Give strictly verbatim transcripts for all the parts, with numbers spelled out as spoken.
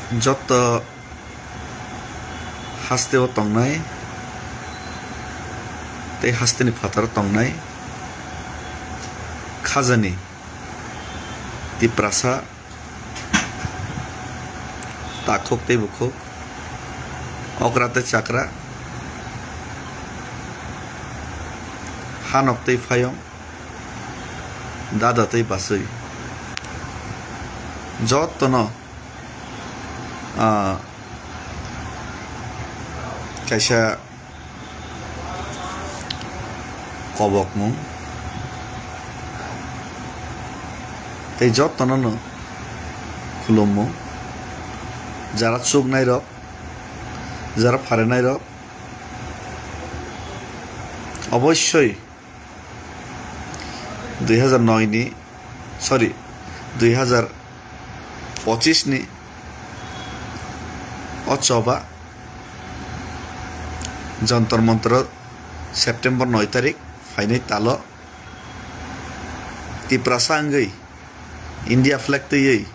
Jotto hasteo tongnai tei hasteni phataro tongnai khajani Tiprasa, takhuk tei bukhuk, okra tei chakra, hanok tei phayong, dada tei bachwi, jottono, ah, kaisa kobokmung tei jottono no khulummung. Jara chuknairok, jara pharenairok, obossoi dui hazar noi ni, sorry, dui hazar pochis ni o choba Jantar Mantar o September noi tarik phainai talo Tiprasa wngwi India flag twiwi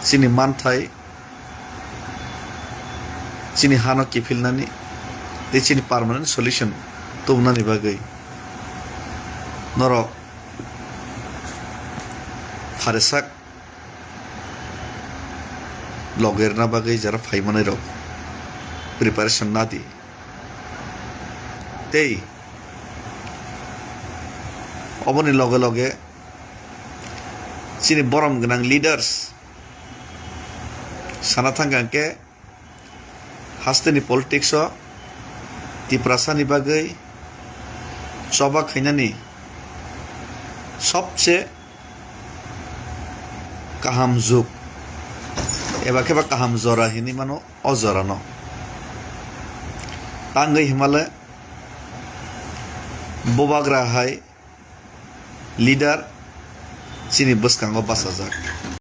chini manthai, chini hano kiphilnani tei chini permanent solution tubunani bagwi norok pharesak logerna bagwi jara phaimanai rok preparation nadi. Tei oboni loge loge chini borom gwnang leaders sana thangkha hwnkhe hasteni politics o Tiprasani bagwi choba khainani sobse kaham jug eba khe ba kaham jora hinwi mano o jorano. Tangwi himale bubagra hai leader chini bwskango bachajak.